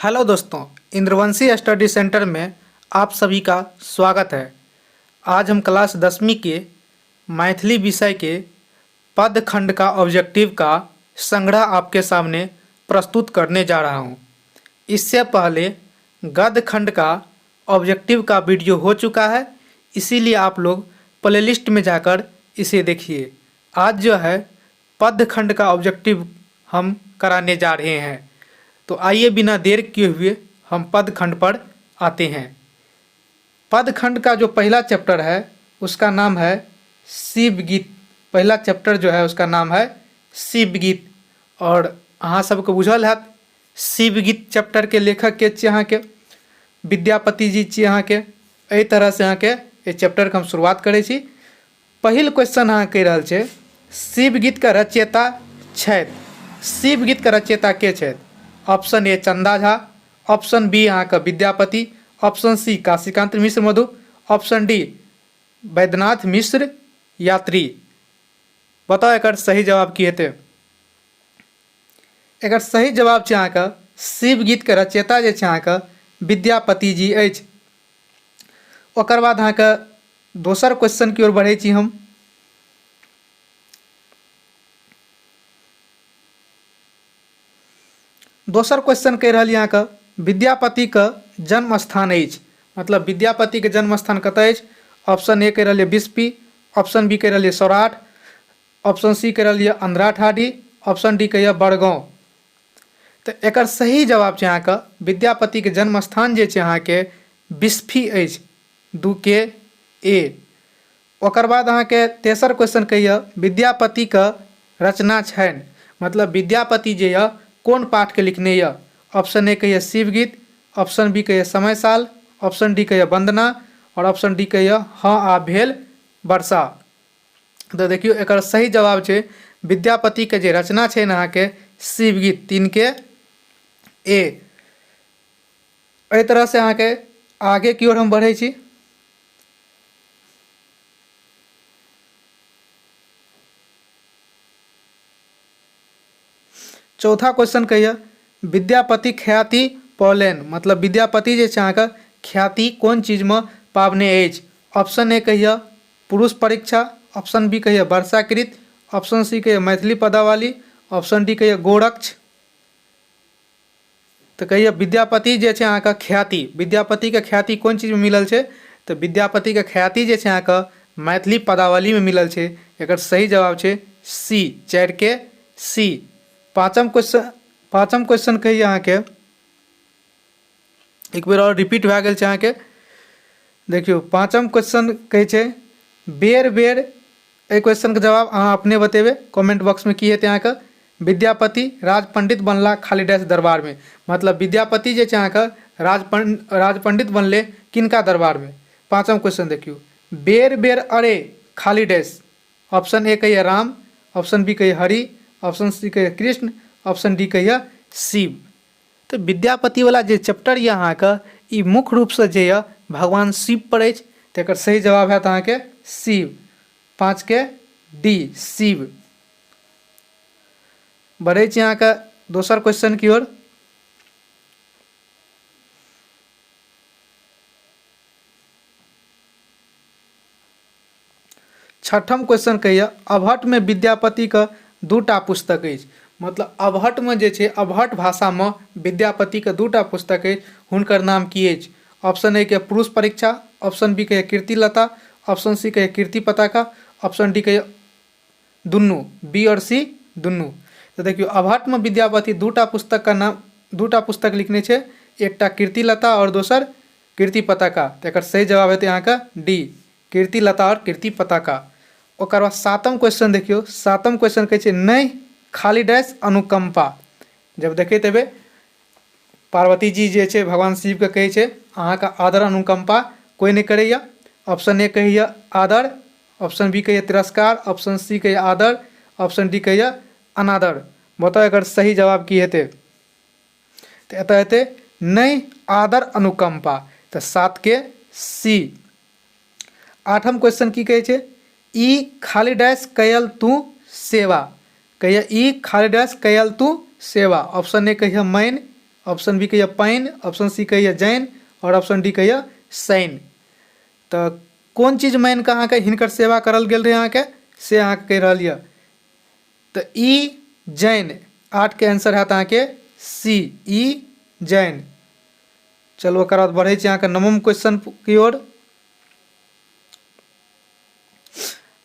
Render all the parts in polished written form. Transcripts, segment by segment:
Hello दोस्तों, इंद्रवंशी study centre में आप सभी का स्वागत है। आज हम क्लास 10वीं के मैथिली विषय के पद खंड का ऑब्जेक्टिव का संग्रह आपके सामने प्रस्तुत करने जा रहा हूं। इससे पहले गद्य खंड का ऑब्जेक्टिव का वीडियो हो चुका है, इसीलिए आप लोग प्लेलिस्ट में जाकर इसे देखिए। आज जो है पद्य खंड का ऑब्जेक्टिव हम कराने जा रहे हैं, तो आइए बिना देर किए हुए हम पद खंड पर आते हैं। पद खंड का जो पहला चैप्टर है उसका नाम है शिव गीत। पहला चैप्टर जो है उसका नाम है शिव गीत। और अहाँ सबके बुझल हैत शिव गीत चैप्टर के लेखक के छियै अहाँके विद्यापति जी छियै अहाँके। एहि तरहसँ अहाँके एहि चैप्टरके हम शुरुआत करै छी। पहिल क्वेश्चन अहाँ कहि रहल छै शिव गीतके रचयिता छथि। शिव गीतके रचयिता के छथि? Option A Chanda Jha, option B अहाँके Vidyapati, option C Kashikant Mishra Madhu, option D Vaidyanath Mishra Yatri. बताउ एकर सही जवाब की हेतै? एकर सही जवाब छै अहाँके शिव गीतके रचयिता जे छै अहाँके विद्यापति जी अछि। ओकर बाद अहाँके दोसर क्वेश्चन की ओर बढ़ै छी हम। दोसर क्वेश्चन कहि रहल अहाँके विद्यापतिके जन्म स्थान अछि, मतलब विद्यापतिके जन्म स्थान कतऽ अछि? ऑप्शन ए कहि रहल बिस्पी, ऑप्शन बी कहि रहल सौराठ, ऑप्शन सी कहि रहल अंधराठाढ़ी, ऑप्शन डी कहिए बड़गाँव। तऽ एकर सही जवाब छै अहाँके विद्यापतिके जन्म स्थान जे छै अहाँके बिस्फी अछि, 2 के ए। ओकर बाद अहाँके तेसर क्वेश्चन कहिए विद्यापतिके रचना छनि, मतलब विद्यापति जे यऽ कोन पाठके लिखने यऽ? ऑप्शन ए कहिए शिवगीत, ऑप्शन बी कहिए समय साल, ऑप्शन डी कहिए वंदना और ऑप्शन डी कहिए हँ आ भेल वर्षा। तऽ देखियौ एकर सही जवाब छै विद्यापतिके जे रचना छै ने अहाँके शिवगीत, 3 के ए। एहि तरहसँ अहाँके आगे की ओर हम बढ़ै छी। चौथा क्वेश्चन कहिए विद्यापति ख्याति पौलनि, मतलब विद्यापति जे छै अहाँके ख्याति कोन चीजमे पाबने अछि? ऑप्शन ए कहिए पुरुष परीक्षा, ऑप्शन बी कहिए वर्षाकृत, ऑप्शन सी कहिए मैथिली पदावली, ऑप्शन डी कहिए गोरक्ष। तऽ कहिए विद्यापति जे छै अहाँके ख्याति, विद्यापतिके ख्याति कोन चीजमे मिलल छै? तऽ विद्यापतिके ख्याति जे छै अहाँके मैथिली पदावलीमे मिलल छै। एकर सही जवाब छै सी, 4 के सी। पाँचम क्वेश्चन कहिए अहाँके एक बेर आओर रिपीट भए गेल छै अहाँके। देखियौ पाँचम क्वेश्चन कहै छै बेर बेर, एहि क्वेश्चनके जवाब अहाँ अपने बतेबै कमेंट बॉक्समे की हेतै अहाँके। विद्यापति राजपंडित बनला खाली डैश दरबारमे, मतलब विद्यापति जे छै अहाँके राजपंडित बनले किनका दरबारमे? पाँचम क्वेश्चन देखियौ बेर बेर अरे खाली डैश, ऑप्शन ए कहिए राम, ऑप्शन बी कहिए हरि, ऑप्शन सी कहिए कृष्ण, ऑप्शन डी कहिए शिव। तऽ विद्यापतिवला जे चैप्टर यऽ अहाँके ई मुख्य रूपसँ जे यऽ भगवान शिव पर अछि, तऽ एकर सही जवाब हैत अहाँके शिव, 5 के डी शिव। बढ़ै छी अहाँके दोसर क्वेश्चन की ओर। छठम क्वेश्चन कहिए अवहट्ठमे विद्यापतिके 2टा पुस्तक अछि, मतलब अवहट्ठमे जे छै अवहट्ठ भाषामे विद्यापतिके 2टा पुस्तक अछि, हुनकर नाम की अछि? ऑप्शन ए के पुरुष परीक्षा, ऑप्शन बी के कीर्तिलता, ऑप्शन सी के कीर्ति पताका, ऑप्शन डी के दुनू, बी और सी दुनू। तऽ देखियौ अवहट्ठमे विद्यापति 2टा पुस्तक का नाम, 2टा पुस्तक लिखने छै, एकटा कीर्तिलता और दोसर कीर्ति पताका। तऽ एकर सही जवाब हेतै अहाँके डी, कीर्तिलता और कीर्ति पताका। ओकर बाद सातम क्वेश्चन देखियौ, सातम क्वेश्चन कहै छै नहि खाली डैश अनुकंपा। जब देखैत हेबै पार्वती जी जे छै भगवान शिवके कहै छै अहाँके आदर अनुकंपा कोइ नहि करैए। ऑप्शन ए कहैए आदर, ऑप्शन बी कहैए तिरस्कार, ऑप्शन सी कहैए आदर, ऑप्शन डी कहैए अनादर। बताउ एकर सही जवाब की हेतै? तऽ एतऽ हेतै नहि आदर अनुकंपा, तऽ 7 के सी। आठम क्वेश्चन की कहै छै ई खाली डैश कयल तू सेवा, कहिए ई खाली डैश कयल तू सेवा। ऑप्शन ए कहिए मैन, ऑप्शन बी कहैए पानि, ऑप्शन सी कहैए जैन आओर ऑप्शन डी कहैए सैन। तऽ कोन चीज मानि कऽ अहाँके हिनकर सेवा करल गेल रहै अहाँके, से अहाँके कहि रहल यऽ। तऽ ई जैन, 8 के आंसर हैत अहाँके सी, ई जैन। चलू ओकर बाद बढ़ै छी अहाँके नवम क्वेश्चन की ओर।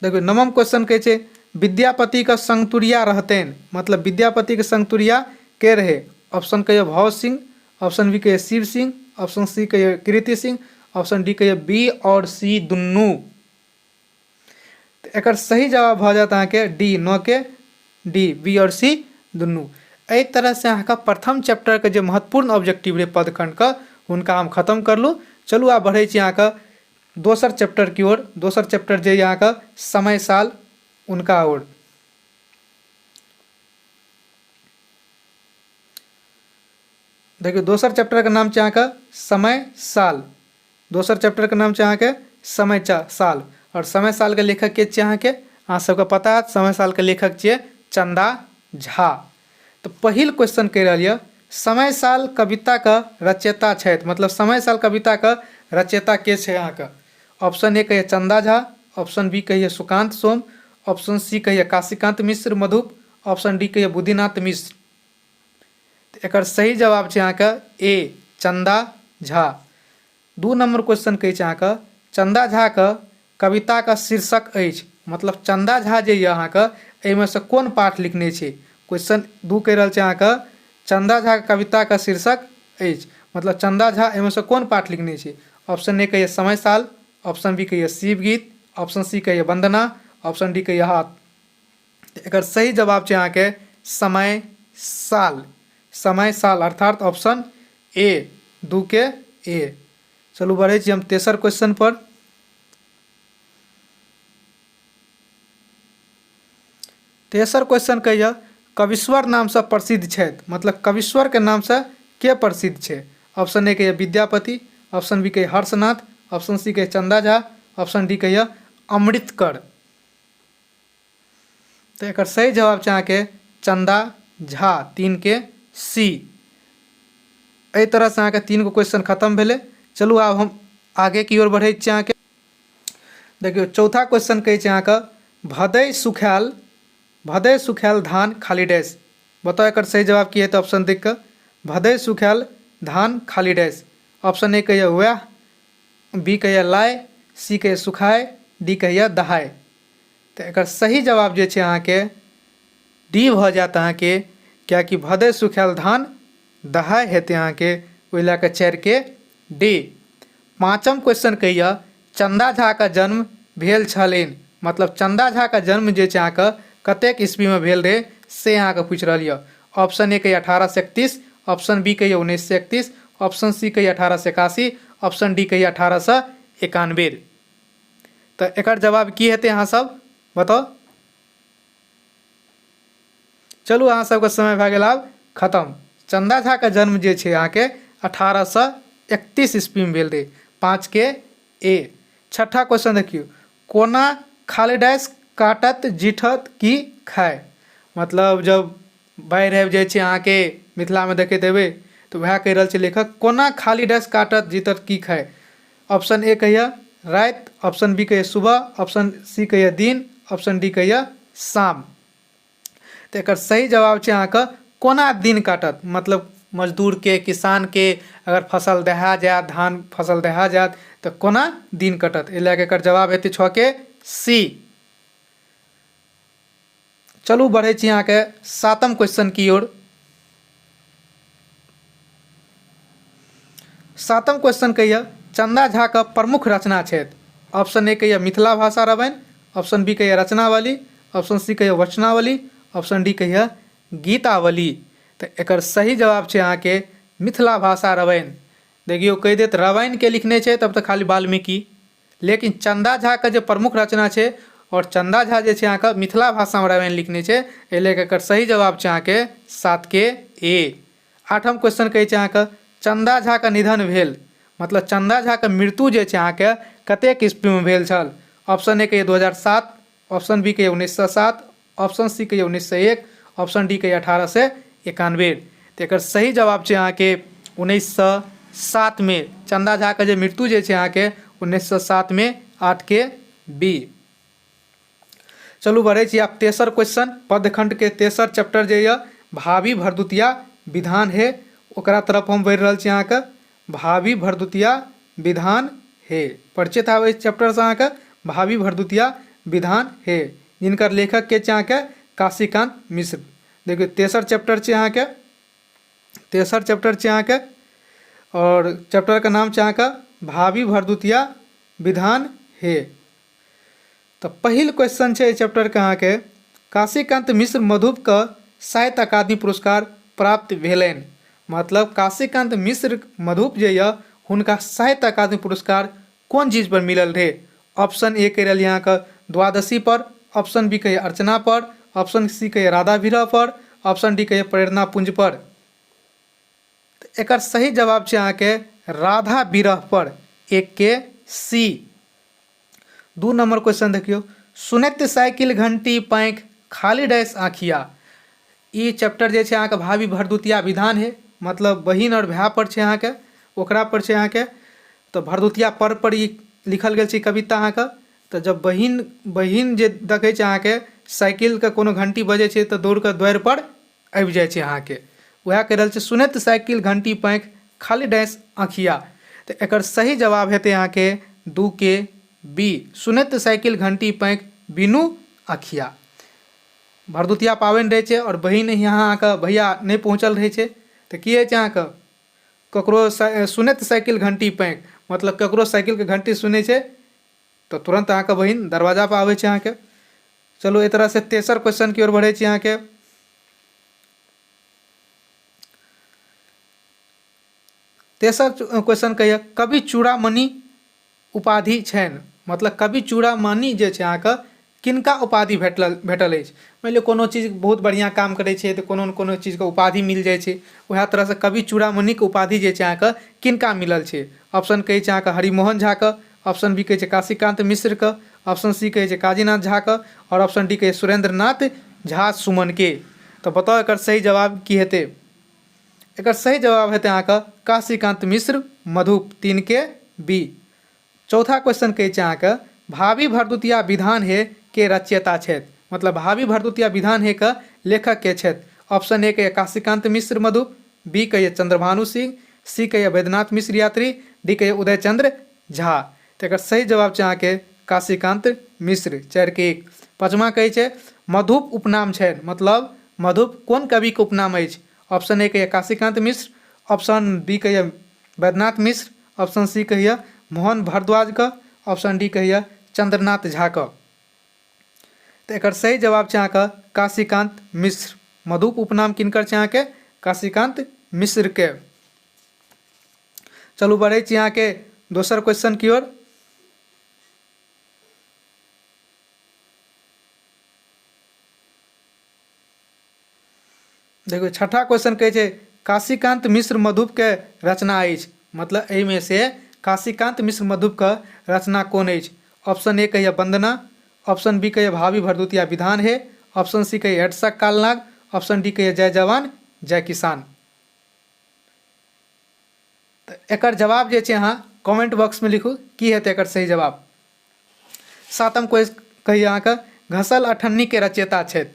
देखियौ, नवम क्वेश्चन कहै छै विद्यापतिके संगतुरिया रहतनि, मतलब विद्यापतिके संगतुरिया के रहै? ऑप्शन कहिए भाव सिंह, ऑप्शन बी कहिए शिव सिंह, ऑप्शन सी कहिए कृति सिंह, ऑप्शन डी कहिए बी और सी दुनू। तऽ एकर सही जवाब भऽ जायत अहाँके डी, 9 के डी, बी और सी दुनू। एहि तरहसँ अहाँके प्रथम चैप्टरके जे महत्वपूर्ण ऑब्जेक्टिव रहै पदखण्डके, हुनका हम खत्म करलहुँ। चलू आब बढ़ै छी अहाँके दोसर चैप्टर की ओर। दोसर चैप्टर जे अहाँके समय साल, उनका ओर। देखियौ, दोसर चैप्टरके नाम छै अहाँके समय साल। दोसर चैप्टरके नाम छै अहाँके समय साल आओर समय सालके लेखक के छियै अहाँके? अहाँ सबके पता हैत, समय सालके लेखक छियै चंदा झा। तऽ पहिल क्वेश्चन कहि रहल यऽ, समय साल कविताके रचयिता छथि, मतलब समय साल कविताके रचयिता के छै अहाँके? ऑप्शन ए कहिए चंदा झा, ऑप्शन बी कहिए सुकांत सोम, ऑप्शन सी कहिए काशीकांत मिश्र मधुप, ऑप्शन डी कहिए बुद्धिनाथ मिश्र। तऽ एकर सही जवाब छै अहाँके ए, चंदा झा। 2 नंबर क्वेश्चन कहै छै अहाँके, चंदा झाके कविताके शीर्षक अछि, मतलब चंदा झा जे यऽ अहाँके एहिमे से कोन पाठ लिखने छै? क्वेश्चन 2 कहि रहल छै अहाँके, चंदा झाके कविताके शीर्षक अछि, मतलब चंदा झा एहिमे से कोन पाठ लिखने छै? ऑप्शन ए कहिए समय साल, ऑप्शन बी कहिए शिव गीत, ऑप्शन सी कहिए वंदना, ऑप्शन डी कहिए हाथ। तऽ एकर सही जवाब छै अहाँके समय साल। समय साल अर्थात ऑप्शन ए, 2 के ए। चलू बढ़ै छी हम तेसर क्वेश्चन पर। तेसर क्वेश्चन कहिए, कविश्वर नामसँ प्रसिद्ध छथि, मतलब कविश्वरके नामसँ के प्रसिद्ध छै? ऑप्शन ए कहिए विद्यापति, ऑप्शन बी कहिए हर्षनाथ, ऑप्शन सी कहिए चंदा झा, ऑप्शन डी कहिए अमृतकर। तऽ एकर सही जवाब छै अहाँके चंदा झा, 3 के सी। एहि तरहसँ अहाँके 3 गो क्वेश्चन खतम भेलै। चलू आब हम आगे की ओर बढ़ै छी। अहाँके देखियौ, चौथा क्वेश्चन कहै छै अहाँके, भदै सुखायल, भदै सुखायल धान खाली डैश। बताउ एकर सही जवाब की हेतै ऑप्शन देख कऽ। भदै सुखायल धान खाली डैश। ऑप्शन ए कहैए वएह, बी कहैए लाय, सी कहैए सुखाय, डी कहैए दहाय। तऽ एकर सही जवाब जे छै अहाँके डी भऽ जायत अहाँके, किएकि भदै सुखायल धान दहाय हेतै अहाँके, ओहि लए कऽ 4 के डी। पाँचम क्वेश्चन कहैए, चन्दा झाके जन्म भेल छलनि, मतलब चन्दा झाके जन्म जे छै अहाँके कतेक ईस्वीमे भेल रहै, से अहाँके पूछि रहल यऽ। ऑप्शन ए कहैए 1831, ऑप्शन बी कहैए 1931, ऑप्शन सी कहैए 1881, ऑप्शन डी कहैए 1891। तऽ एकर जवाब की हेतै, अहाँ सब बताउ। चलू, अहाँ सबके समय भए गेल आब खतम। चन्दा झाके जन्म जे छै अहाँके 1831 ईस्वीमे भेल रहै, 5 के ए। छठा क्वेश्चन देखियौ, कोना खाली डैश काटत जीठत की खाय, मतलब जब बाढ़ि आबि जाइ छै अहाँके मिथिलामे देखैत हेबै, तऽ वएह कहि रहल छै लेखक, कोना खाली डैश काटत जीतत की खाय? ऑप्शन ए कहैए राति, ऑप्शन बी कहैए सुबह, ऑप्शन सी कहैए दिन, ऑप्शन डी कहैए शाम। तऽ एकर सही जवाब छै अहाँके कोना दिन काटत, मतलब मजदूरके, किसानके अगर फसल दहा जायत, धान फसल दहा जायत, तऽ कोना दिन कटत? एहि लए कऽ एकर जवाब हेतै 6 के सी। चलू बढ़ै छी अहाँके सातम क्वेश्चन की ओर। सातम क्वेश्चन कहिए, चंदा झा के प्रमुख रचना छथि। ऑप्शन ए कहिए मिथिला भाषा रामायण, ऑप्शन बी कहिए रचनावली, ऑप्शन सी कहिए वचनावली, ऑप्शन डी कहिए गीतावली। तऽ एकर सही जवाब छै अहाँके मिथिला भाषा रामायण। देखियौ, कहि देत रामायणके लिखने छै तब तऽ खाली वाल्मीकि, लेकिन चन्दा झाके जे प्रमुख रचना छै आओर चन्दा झा जे छै अहाँके मिथिला भाषामे रामायण लिखने छै, एहि लए कऽ एकर सही जवाब छै अहाँके 7 के ए। आठम क्वेश्चन कहै छै अहाँके, चन्दा झाके निधन भेल, मतलब चन्दा झाके मृत्यु जे छै अहाँके कतेक ईस्वीमे भेल छल? ऑप्शन ए के 2007, ऑप्शन बी के 1907, ऑप्शन सी के 1901, ऑप्शन डी के 1891। तऽ एकर सही जवाब छै अहाँके 1907मे। चन्दा झाके जे मृत्यु जे छै अहाँके 1907मे, 8 के बी। चलू बढ़ै छी आब तेसर क्वेश्चन। पद्यखण्डके तेसर चैप्टर जे यऽ भावी भरदुतिया विधान हे, ओकरा तरफ हम बढ़ि रहल छी। अहाँके भावी भरदुतिया विधान हे, परिचित आबै चैप्टरसँ अहाँके भावी भरदुतिया विधान हे, जिनकर लेखक के छै अहाँके काशीकान्त मिश्र। देखियौ, तेसर चैप्टर छै अहाँके, तेसर चैप्टर छै अहाँके आओर चैप्टरके नाम छै अहाँके भावी भरदुतिया विधान हे। तऽ पहिल क्वेश्चन छै एहि चैप्टरके अहाँके, काशीकान्त मिश्र मधुपके साहित्य अकादमी पुरस्कार प्राप्त भेलनि। मतलब काशीकान्त मिश्र मधुप जे यऽ हुनका साहित्य अकादमी पुरस्कार कोन चीज पर मिलल रहै? ऑप्शन ए कहि रहल अहाँके द्वादशी पर, ऑप्शन बी कहिए अर्चना पर, ऑप्शन सी कहिए राधा विरह पर, ऑप्शन डी कहिए प्रेरणा पुंज पर। तऽ एकर सही जवाब छै अहाँके राधा विरह पर, एक के सी। दू नंबर क्वेश्चन देखियौ, सुनैत साइकिल घंटी पैंख खाली डैश आँखिया। ई चैप्टर जे छै अहाँके भावी भरदुतिया विधान है, मतलब बहिन आओर भाय पर छै अहाँके, ओकरा पर छै अहाँके। तऽ भरदुतिया पर्व पर ई लिखल गेल छै कविता अहाँके। तऽ जब बहिन बहिन जे देखै छै अहाँके साइकिलके कोनो घंटी बजै छै तऽ दौड़ कऽ द्वारि पर आबि जाइ छै अहाँके। वएह कहि रहल छै, सुनैत साइकिल घंटी पैंख खाली डैश आँखिया। तऽ एकर सही जवाब हेतै अहाँके दू के बी, सुनैत साइकिल घंटी पैंख बिनु आँखिया। भरदुतिया पाबनि रहै छै आओर बहिन यहाँ अहाँके भैया नहि पहुँचल रहै छै, तऽ की होइ छै अहाँके? ककरो सुनैत साइकिल घंटी पैंख, मतलब ककरो साइकिलके घंटी सुनै छै तऽ तुरन्त अहाँके बहिन दरवाजापर आबै छै अहाँके। चलू, एहि तरहसँ तेसर क्वेश्चन की ओर बढ़ै छी अहाँके। तेसर क्वेश्चन कहिए, कवि चूड़ामणि उपाधि छनि। मतलब कवि चूड़ामणि जे छै अहाँके किनका उपाधि भेटल भेटल अछि? मानि लिअ कोनो चीज बहुत बढ़िआँ काम करै छै तऽ कोनो ने कोनो चीजके उपाधि मिल जाइ छै। उएह तरहसँ कवि चूड़ामणिके उपाधि जे छै अहाँके किनका मिलल छै? ऑप्शन कहै छै अहाँके हरिमोहन झाके, ऑप्शन बी कहै छै काशीकान्त मिश्रके, ऑप्शन सी कहै छै काजीनाथ झाके आओर ऑप्शन डी कहै छै सुरेन्द्रनाथ झा सुमनके। तऽ बताउ एकर सही जवाब की हेतै? एकर सही जवाब हेतै अहाँके काशीकान्त मिश्र मधुप, तीन के बी। चौथा क्वेश्चन कहै छै अहाँके, भावी भरदुतिया विधान हे के रचयिता छथि। मतलब भावी भरदुतिया विधान हे के लेखक के छथि? ऑप्शन ए के काशीकान्त मिश्र मधुप, बी के चंद्रभानु सिंह, सी के वैद्यनाथ मिश्र यात्री, डी के उदय चंद्र झा। तऽ एकर सही जवाब छै अहाँके काशीकान्त मिश्र, चारि के एक। पचमा कहै छै, मधुप उपनाम छनि। मतलब मधुप कोन कविके उपनाम अछि? ऑप्शन ए के काशीकान्त मिश्र, ऑप्शन बी के वैद्यनाथ मिश्र, ऑप्शन सी कहिए मोहन भारद्वाजके, ऑप्शन डी कहिए चंद्रनाथ झाके। तऽ एकर सही जवाब छै अहाँके काशीकान्त मिश्र। मधुप उपनाम किनकर छै अहाँके? काशीकान्त मिश्रके। चलू, बढ़ै छी अहाँके दोसर क्वेश्चन की ओर। देखियौ, छठा क्वेश्चन कहै छै, काशीकान्त मिश्र मधुपके रचना अछि। मतलब एहिमे से काशीकान्त मिश्र मधुपके रचना कोन अछि? ऑप्शन ए कहिए वंदना, ऑप्शन बी कहिए भावी भरदुतिया विधान है, ऑप्शन सी कहिए एडसक कालनाग, ऑप्शन डी कहिए जय जवान जय किसान। तऽ एकर जवाब जे छै अहाँ कमेंट बॉक्समे लिखू, की हेतै एकर सही जवाब? सातम क्वेश्चन कहिए अहाँके, घसल अठन्नीके रचयिता छथि।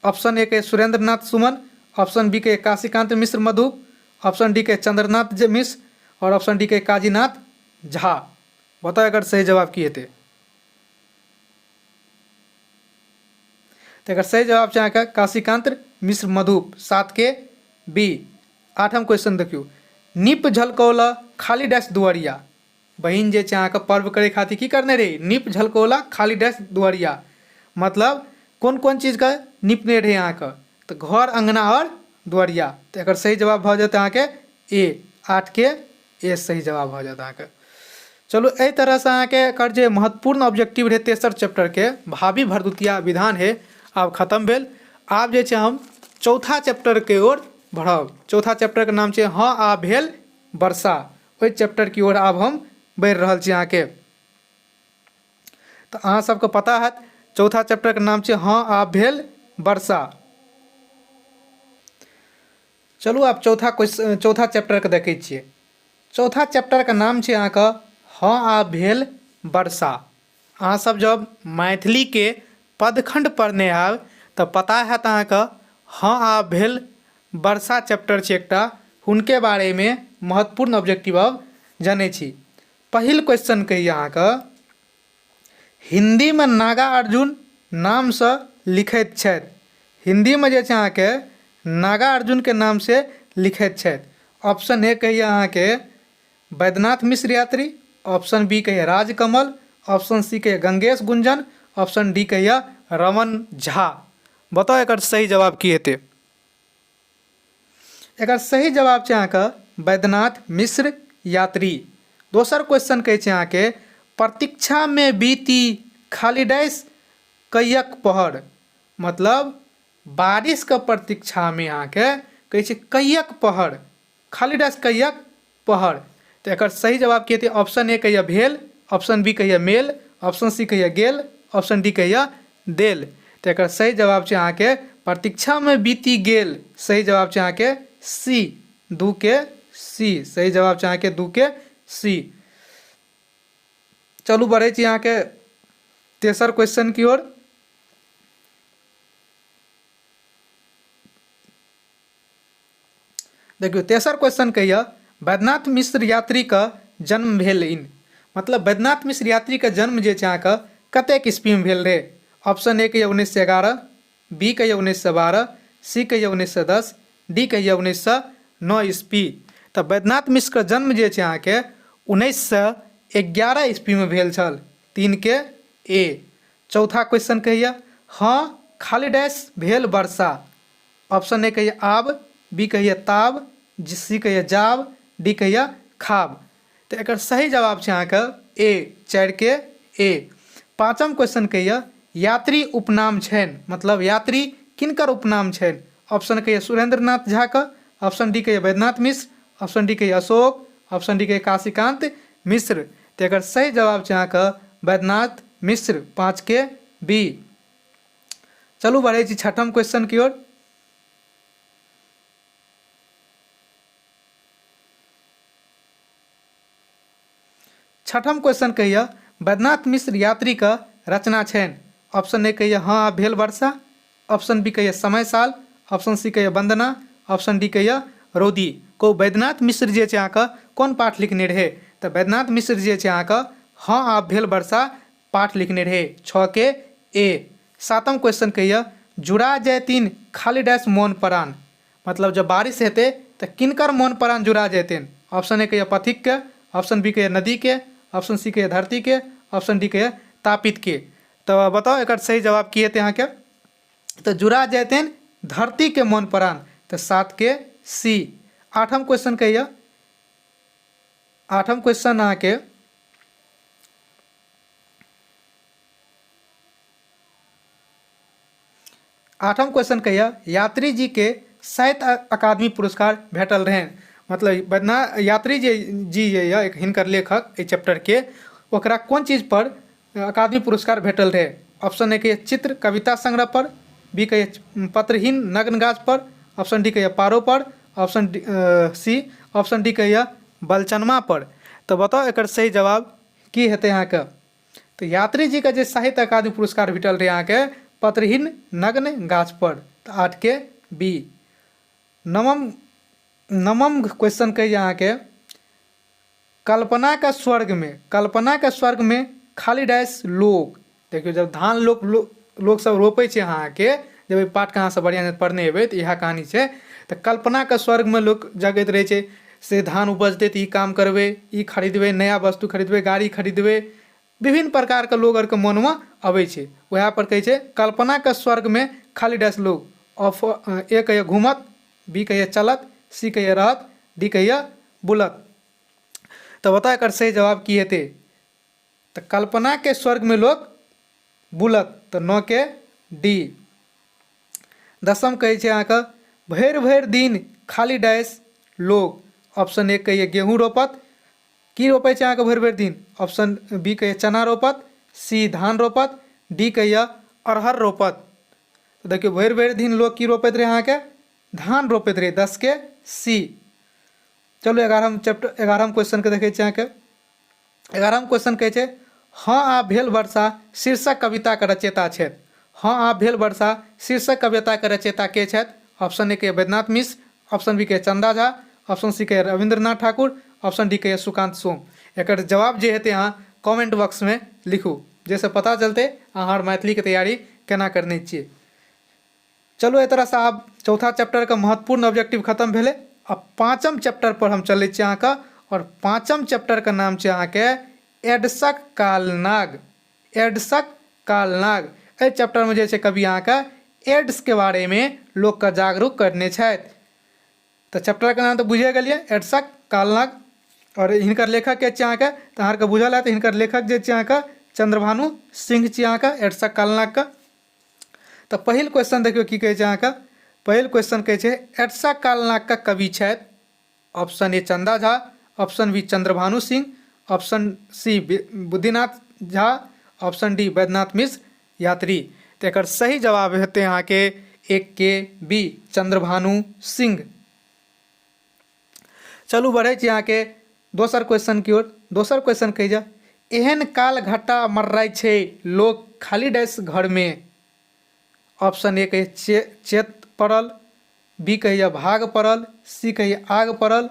ऑप्शन ए के सुरेंद्रनाथ सुमन, ऑप्शन बी के काशीकांत मिश्र मधुप, ऑप्शन डी के चंद्रनाथ जे मिश्र और ऑप्शन डी के काजीनाथ झा। बताउ एकर सही जवाब की हेतै? तऽ एकर सही जवाब छै अहाँके काशीकांत मिश्र मधुप, सात के बी। आठम क्वेश्चन देखियौ, नीप झलकौला खाली डैश दुआरिया। बहिन जे छै अहाँके पर्व करै खातिर की करने रहै? नीप झलकौला खाली डैश दुआरिया। मतलब कोन कोन चीजके नीपने रहै अहाँके? तऽ घर, अङ्गना आओर दुआरिया। तऽ एकर सही जवाब भऽ जेतै अहाँके ए, आठ के ए सही जवाब भऽ जायत अहाँके। चलू, एहि तरहसँ अहाँके एकर जे महत्वपूर्ण ऑब्जेक्टिव रहै तेसर चैप्टरके भावी भरदुतिया विधान है, आब खतम भेल। आब जे छै हम चौथा चैप्टरके ओर बढ़ब। चौथा चैप्टरके नाम छै हँ आ भेल वर्षा। ओहि चैप्टर की ओर आब हम बढ़ि रहल छी अहाँके। तऽ अहाँ सबके पता हैत, चौथा चैप्टरके नाम छै हँ आ भेल वर्षा। चलू आब चौथा क्वेश्चन, चौथा चैप्टरके देखै छियै। चौथा चैप्टरके नाम छै अहाँके हँ आब भेल वर्षा। अहाँ सब जब मैथिलीके पदखंड पढ़ने हैब तऽ पता हैत अहाँके हँ आब भेल वर्षा चैप्टर छै एकटा, हुनके बारेमे महत्वपूर्ण ऑब्जेक्टिव अब जनै छी। पहिल क्वेश्चन कहिए अहाँके, हिन्दीमे नागा अर्जुन नामसँ लिखैत छथि। हिन्दीमे जे छै अहाँके नागा अर्जुनके नामसँ लिखैत छथि। ऑप्शन ए कहिए अहाँके वैद्यनाथ मिश्र यात्री, ऑप्शन बी कहिए राजकमल, ऑप्शन सी कहिए गंगेश गुंजन, ऑप्शन डी कहिए रमन झा। बताउ एकर सही जवाब की हेतै? एकर सही जवाब छै अहाँके वैद्यनाथ मिश्र यात्री। दोसर क्वेश्चन कहै छै अहाँके, प्रतीक्षामे बीती खाली डैश कैयक पहर। मतलब बारिशके प्रतीक्षामे अहाँके कहै छै कैयक पहर, खाली डैश कैयक पहर। तऽ एकर सही जवाब की हेतै? ऑप्शन ए कहिया भेल, ऑप्शन बी कहिया मेल, ऑप्शन सी कहिया गेल, ऑप्शन डी कहिया देल। तऽ एकर सही जवाब छै अहाँके प्रतीक्षामे बीति गेल। सही जवाब छै अहाँके सी, दू के सी। सही जवाब छै अहाँके दू के सी। चलू बढ़ै छी अहाँके तेसर क्वेश्चन की ओर। देखियौ तेसर क्वेश्चन कहिया, वैद्यनाथ मिश्र यात्रीके जन्म भेल इन। मतलब वैद्यनाथ मिश्र यात्रीके जन्म जे छै अहाँके कतेक ईस्वीमे भेल रहै? ऑप्शन ए कहिया 1911, बी कहिया 1912, सी कहिया 1910, डी कहिया 1909 ईस्वी। तऽ वैद्यनाथ मिश्रके जन्म जे छै अहाँके 1911 ईस्वीमे भेल छल, तीन के ए। चौथा क्वेश्चन कहिया, हँ खाली डैश भेल वर्षा। ऑप्शन ए कहिए आब, बी कहिए ताब, सी कहिए जाब, डी कहिए खाब। तऽ एकर सही जवाब छै अहाँके ए, चारि के ए। पाँचम क्वेश्चन कहिए, यात्री उपनाम छनि। मतलब यात्री किनकर उपनाम छनि? ऑप्शन कहिए सुरेंद्रनाथ झा के, ऑप्शन डी कहिए वैद्यनाथ मिश्र, ऑप्शन डी कहिए अशोक, ऑप्शन डी कहिए काशीकांत मिश्र। तऽ एकर सही जवाब छै अहाँके वैद्यनाथ मिश्र, पाँच के बी। चलू बढ़ै छी छठम क्वेश्चन की ओर। छठम क्वेश्चन कहिए, वैद्यनाथ मिश्र यात्री के रचना छनि। ऑप्शन ए कहिए हँ आब भेल वर्षा, ऑप्शन बी कहिए समय साल, ऑप्शन सी कहिए वंदना, ऑप्शन डी कहिए रौदी। कहू वैद्यनाथ मिश्र जे छै अहाँके कोन पाठ लिखने रहै? तऽ वैद्यनाथ मिश्र जे छै अहाँके हँ आब भेल वर्षा पाठ लिखने रहे, छः के ए। सातम क्वेश्चन कहिए, जुड़ा जयतीन खाली डैश मोन परान। मतलब जब बारिश हेतै तऽ किनकर मोन परान जुड़ा जयतीन? ऑप्शन ए कहिए पथिक के, ऑप्शन बी कहिए नदी के, ऑप्शन सी कहिए धरती के, ऑप्शन डी कहिए तापित के। तऽ बताउ एकर सही जवाब की हेतै अहाँके? तऽ जुड़ा जयतीन धरती के मोन परान, तऽ सात के सी। आठम क्वेश्चन कहिए, आठम क्वेश्चन अहाँके आठम क्वेश्चन कहिया, यात्री जी के साहित्य अकादमी पुरस्कार भेटल रहनि। मतलब बदना यात्री जी जी जे यऽ हिनकर लेखक एहि चैप्टरके, ओकरा कोन चीज पर अकादमी पुरस्कार भेटल रहै? ऑप्शन ए के चित्र कविता संग्रह पर, बी के पत्रहीन नग्न गाछ पर, ऑप्शन डी के पारो पर, option D C, option D के बलचनमा पर। तऽ बताउ एकर सही जवाब की हेतै अहाँके? तऽ यात्री जीके जे साहित्य अकादमी पुरस्कार भेटल रहै अहाँके पत्रहीन नग्न गाछ पर, तऽ आठ के बी। नवम नवम क्वेश्चन कहैए अहाँके, कल्पना के स्वर्ग में, कल्पना के स्वर्ग में खाली डैश लोक। देखियौ जब धान लोक लोक सब रोपै छै अहाँके, जब एहि पाठके अहाँ सब बढ़िआँसँ पढ़ने हेबै तऽ इएह कहानी छै। तऽ कल्पनाके स्वर्गमे लोक जगैत रहै छै, से धान उपजतै तऽ ई काम करबै, ई खरीदबै, नया वस्तु खरीदबै, गाड़ी खरीदबै, विभिन्न प्रकारके लोक आरके मोनमे अबै छै। वएह पर कहै छै कल्पनाके स्वर्गमे खाली डैश लोक। ऑफ ए कहैए घूमत, बी कहैए चलत, सी कहैए रहत, डी कहैए बुलत। तऽ बताउ एकर सही जवाब की हेतै? तऽ कल्पनाके स्वर्गमे लोक बुलत, तऽ नओ के डी। दसम कहै छै अहाँके, भरि भरि दिन खाली डैश लोक। ऑप्शन ए कहैए गेहूँ रोपत, की रोपै छै अहाँके भरि भरि दिन? ऑप्शन बी कहैए चना रोपत, सी धान रोपत, डी कहैए अरहर रोपत। तऽ देखियौ भरि भरि दिन लोक की रोपैत रहै अहाँके? धान रोपैत रहै। 10 के सी। चलू 11 चैप्टर, 11 क्वेश्चनके देखै छी अहाँके। 11 क्वेश्चन कहै छै, हँ आ भेल वर्षा शीर्षक कविताके रचयिता छथि। हँ आ भेल वर्षा शीर्षक कविताके रचयिता के छथि? ऑप्शन ए के वैद्यनाथ मिश्र, ऑप्शन बी के चंदा झा, ऑप्शन सी के रविन्द्रनाथ ठाकुर, ऑप्शन डी के सुकांत सोम। एकर जवाब जे हेतै अहाँ कमेंट बॉक्समे लिखू, जाहिसँ पता चलतै अहाँ मैथिलीके तैयारी केना करने छियै। चलू एहि तरहसँ आब चौथा चैप्टरके महत्वपूर्ण ऑब्जेक्टिव खतम भेलै। आ पाँचम चैप्टर पर हम चलै छी अहाँके, आओर पाँचम चैप्टरके नाम छै अहाँके एड्सक कालनाग। एड्सक कालनाग एहि चैप्टरमे जे छै कवि अहाँके एड्सके बारेमे लोकके जागरूक करने छथि। तऽ चैप्टरके नाम तऽ बुझिए गेलियै, एड्सक कालनाग। आओर हिनकर लेखक के छियै अहाँके, तऽ अहाँके बुझल हैत हिनकर लेखक जे छियै अहाँके चंद्रभानु सिंह छियै अहाँके एड्सक कालनागके। तऽ पहिल क्वेश्चन देखियौ की कहै छै अहाँके। पहिल क्वेश्चन कहै छै एड्सक कालनागके कवि छथि। Option A Chanda Jha, option B Chandrabhanu Singh, option C Buddhinath Jha, option D Vaidyanath Mishra Yatri. तऽ एकर सही जवाब हेतै अहाँके एक के बी चंद्रभानु सिंह। चलू बढ़ै छी अहाँके दोसर क्वेश्चन की ओर। दोसर क्वेश्चन कहै छै, एहन काल घटा मर्राइ छै लोक खाली डैश घरमे। ऑप्शन ए कहै चेत पड़ल, बी कहैए भाग पड़ल, सी कहैए आग पड़ल,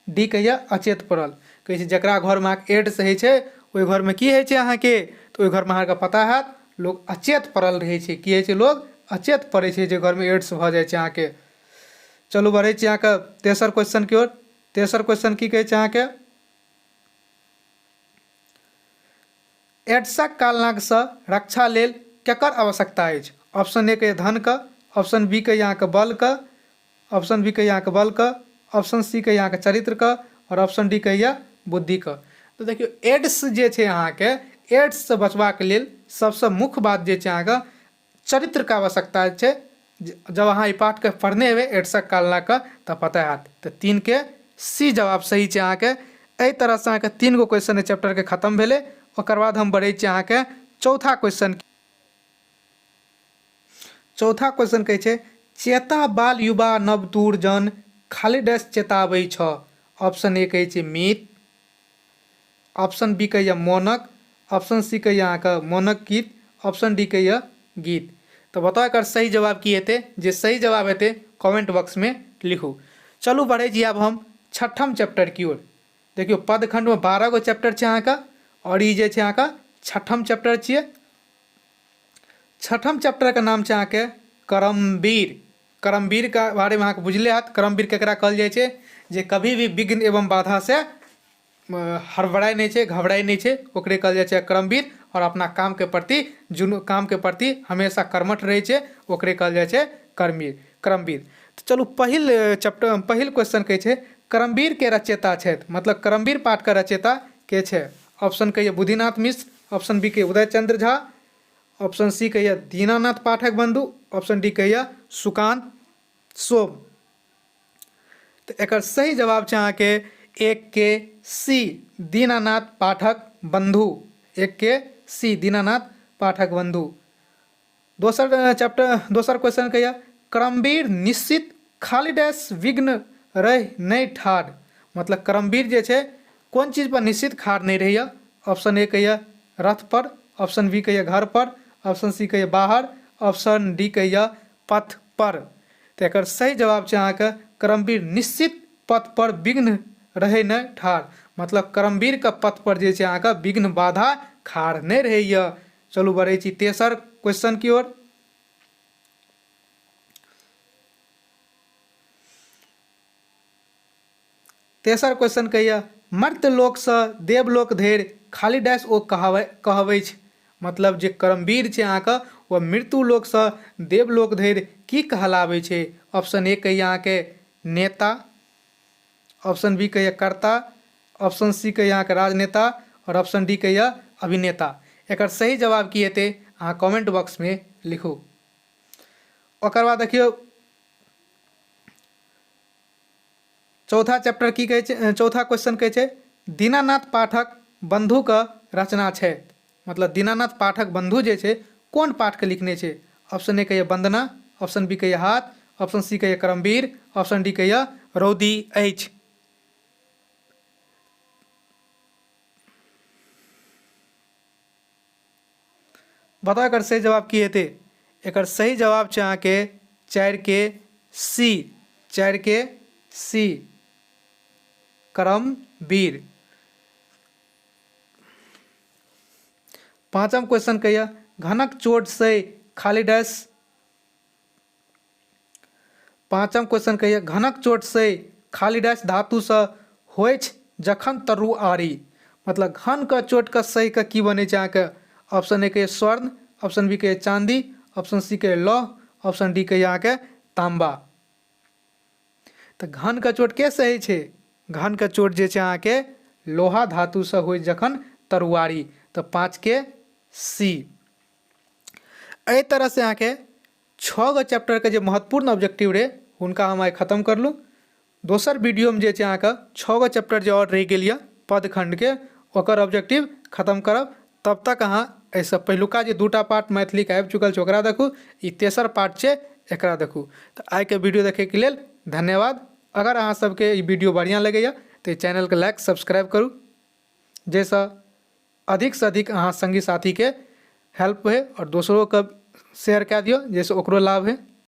डी कहैए अचेत पड़ल। कहै छै जकरा घरमे अहाँके एड्स होइ छै ओहि घरमे की होइ छै अहाँके, तऽ ओहि घरमे अहाँके पता हैत लोक अचेत पड़ल रहै छै। की होइ छै? लोक अचेत पड़ै छै जे घरमे एड्स भऽ जाइ छै अहाँके। चलू बढ़ै छी अहाँके तेसर क्वेश्चन की ओर। तेसर क्वेश्चन की कहै छै अहाँके, एड्सक कालनागसँ रक्षा लेल केकर आवश्यकता अछि? ऑप्शन ए के धनके, ऑप्शन बी के अहाँके बलके, ऑप्शन बी के अहाँके बलके, ऑप्शन सी के अहाँके चरित्रके, आओर ऑप्शन डी के यऽ बुद्धिके। तऽ देखियौ एड्स जे छै अहाँके, एड्ससँ बचबाक लेल सबसँ मुख्य बात जे छै अहाँके चरित्रके आवश्यकता छै। जब अहाँ ई पाठके पढ़ने हेबै एड्सक कालनाके तऽ पता हैत। तऽ 3 के सी जवाब सही छै अहाँके। एहि तरहसँ अहाँके 3 गो क्वेश्चन एहि चैप्टरके खतम भेलै। ओकर बाद हम बढ़ै छी अहाँके चौथा क्वेश्चन। चौथा क्वेश्चन कहै छै, चेता बाल युवा नवतूर जन खाली डैश चेताबै छ। ऑप्शन ए कहै छै मीत, ऑप्शन बी कहैए मौनक, ऑप्शन सी कहैए अहाँके मौनक गीत, ऑप्शन डी कहैए गीत। तऽ बताउ एकर सही जवाब की हेतै? जे सही जवाब हेतै कमेंट बॉक्समे लिखू। चलू बढ़ै छी आब हम छठम चैप्टर की ओर। देखियौ पदखंडमे 12 गो चैप्टर छै अहाँके, आओर ई जे छै अहाँके छठम चैप्टर छियै। छठम चैप्टरके नाम छै अहाँके करमवीर। करमवीरके बारेमे अहाँके बुझले हैत। करमवीर केकरा कहल जाइ छै? जे कभी भी विघ्न एवं बाधासँ हड़बड़ाइ नहि छै, घबराइ नहि छै, ओकरे कहल जाइ छै करमवीर। आओर अपना कामके प्रति जुनू, कामके प्रति हमेशा कर्मठ रहै छै, ओकरे कहल जाइ छै कर्मवीर, करमवीर। तऽ चलू पहिल चैप्टर, पहिल क्वेश्चन कहै छै करमवीरके रचयिता छथि, मतलब करमवीर पाठके रचयिता के छै? ऑप्शन कहैए बुद्धिनाथ मिश्र, ऑप्शन बी के उदयचंद्र झा, ऑप्शन सी कहैए दीनानाथ पाठक बंधु, ऑप्शन डी कहैए सुकांत सोम। तऽ एकर सही जवाब छै अहाँके एक के सी दीनानाथ पाठक बंधु, एक के सी दीनानाथ पाठक बंधु। दोसर चैप्टर, दोसर क्वेश्चन कहैए करमवीर निश्चित खाली डैश विघ्न रहि नहि ठाढ़, मतलब करमवीर जे छै कोन चीज पर निश्चित खाड़ नहि रहैए? ऑप्शन ए कहैए रथ पर, ऑप्शन बी कहैए घर पर, ऑप्शन सी कहैए बाहर, ऑप्शन डी कहैए पथ पर। तऽ एकर सही जवाब छै अहाँके करमवीर निश्चित पथ पर विघ्न रहै नहि ठाढ़, मतलब करमवीरके पथ पर जे छै अहाँके विघ्न बाधा खाड़ नहि रहैए। चलू बढ़ै छी तेसर क्वेश्चन की ओर। तेसर क्वेश्चन कहैए मर्त्य लोकसँ देवलोक धरि खाली डैश ओ कहबै छै, मतलब जे कर्मवीर छै अहाँके ओ मृत्यु लोकसँ देवलोक धरि की कहलाबै छै? ऑप्शन ए कहैए अहाँके नेता, ऑप्शन बी कहैए कर्ता, ऑप्शन सी कहैए अहाँके राजनेता, आओर ऑप्शन डी कहैए अभिनेता। एकर सही जवाब की हेतै अहाँ कमेंट बॉक्समे लिखू। ओकर बाद देखियौ चौथा चैप्टर की कहै छै, चौथा क्वेश्चन कहै छै दीनानाथ पाठक बंधुके रचना छै, मतलब दीनानाथ पाठक बंधु जे छै कोन पाठके लिखने छै? ऑप्शन ए कहैए वंदना, ऑप्शन बी कहैए हाथ, ऑप्शन सी कहैए करमवीर, ऑप्शन डी कहैए रौदी अछि। बताउ एकर सही जवाब की हेतै? एकर सही जवाब छै अहाँके 4 के सी, 4 के सी, करमवीर। पाँचम क्वेश्चन कहिए, घनक चोट से खाली डैश। पाँचम क्वेश्चन कहिए, घनक चोट से खाली डैश धातु से होइछ जखन तरु आरी। मतलब घन के चोट के सही के की बनै छै अहाँके? ऑप्शन ए के स्वर्ण, ऑप्शन बी के चांदी, ऑप्शन सी के लौह, ऑप्शन डी के अहाँके तांबा। तऽ घन के चोट के सही छै? घन के चोट जे छै अहाँके लोहा धातु से होइ जखन तरुआरी, तऽ 5 के सी। एहि तरह से अहाँके 6 गो चैप्टर के जे महत्वपूर्ण ऑब्जेक्टिव रहे हुनका हम आइ खत्म करलहुँ। दोसर वीडियोमे जे छै अहाँके 6 गो चैप्टर जे आओर रहि गेल यऽ पद खण्डके, ओकर ऑब्जेक्टिव खत्म करब। तब तक अहाँ एहिसँ पहिलुका जे 2टा पार्ट मैथिलीके आबि चुकल छै ओकरा देखू, ई तेसर पार्ट छै एकरा देखू। तऽ आइके वीडियो देखैके लेल धन्यवाद। अगर अहाँ सबके ई वीडियो बढ़िआँ लगैए तऽ ई चैनलके लाइक सब्सक्राइब करू, जाहिसँ अधिकसँ अधिक अहाँ सङ्गी साथीके हेल्प होइ आओर दोसरोके शेयर कए दियौ जाहिसँ ओकरो लाभ होइ।